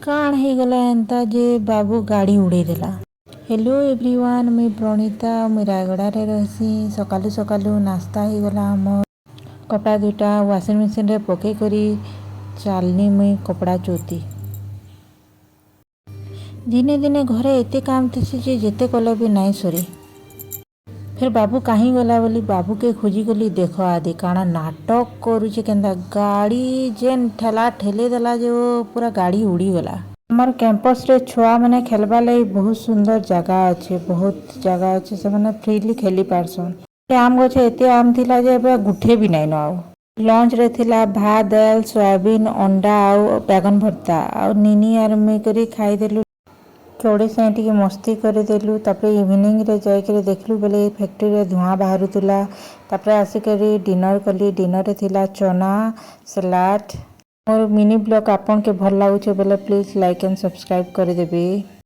କାଣା ହେଇଗଲା ଏନ୍ତା ଯେ ବାବୁ ଗାଡ଼ି ଉଡ଼େଇ ଦେଲା? ହ୍ୟାଲୋ ଏଭ୍ରିୱାନ୍, ମୁଇଁ ପ୍ରଣିତା, ମୁଇଁ ରାୟଗଡ଼ାରେ ରହେସି। ସକାଲୁ ସକାଲୁ ନାସ୍ତା ହେଇଗଲା ଆମର୍। କପଡ଼ା ଦୁଇଟା ୱାସିଂ ମେସିନ୍ରେ ପକେଇ କରି ଚାଲ୍ନି ମୁଇଁ କପଡ଼ା ଚୋତି। ଦିନେ ଦିନେ ଘରେ ଏତେ କାମ ଥିସି ଯେ ଯେତେ କଲେ ବି ନାଇଁ ସରେ। ଫେର୍ ବାବୁ କାହିଁ ଗଲା ବୋଲି ବାବୁକେ ଖୋଜି ଗଲି। ଦେଖ ଆଦି କାଣା ନାଟକ କରୁଛେ, କେନ୍ତା ଗାଡ଼ି ଯେନ୍ ଠେଲା ଠେଲି ଦେଲା ଯେ ଓ ପୁରା ଗାଡ଼ି ଉଡ଼ିଗଲା। ଆମର କ୍ୟାମ୍ପସରେ ଛୁଆମାନେ ଖେଲବା ଲାଗି ବହୁତ ସୁନ୍ଦର ଜାଗା ଅଛି, ବହୁତ ଜାଗା ଅଛି। ସେମାନେ ଫ୍ରିଲି ଖେଲି ପାରସନ୍। ଆମ୍ ଗଛ ଏତେ ଆମ୍ ଥିଲା ଯେ ଏବେ ଗୁଠେ ବି ନାଇଁନ। ଆଉ ଲଞ୍ଚରେ ଥିଲା ଭାତ, ଦାଲ, ସୋୟାବିନ୍, ଅଣ୍ଡା ଆଉ ବାଇଗଣ ଭର୍ତ୍ତା। ଆଉ ନିନି ଆର୍ ମୁଇଁ କରି ଖାଇଦେଲୁ। ଚଢ଼େ ସାଙ୍ଗେ ଟିକେ ମସ୍ତି କରିଦେଲୁ। ତାପରେ ଇଭିନିଂରେ ଯାଇକରି ଦେଖିଲୁ ବେଲେ ଫ୍ୟାକ୍ଟ୍ରିରେ ଧୂଆଁ ବାହାରୁଥିଲା। ତାପରେ ଆସିକରି ଡିନର କଲି। ଡିନରରେ ଥିଲା ଚନା, ସାଲାଡ଼। ମୋର ମିନି ବ୍ଲଗ୍ ଆପଣକେ ଭଲ ଲାଗୁଛେ ବେଲେ ପ୍ଲିଜ୍ ଲାଇକ୍ ଆଣ୍ଡ ସବସ୍କ୍ରାଇବ୍ କରିଦେବେ।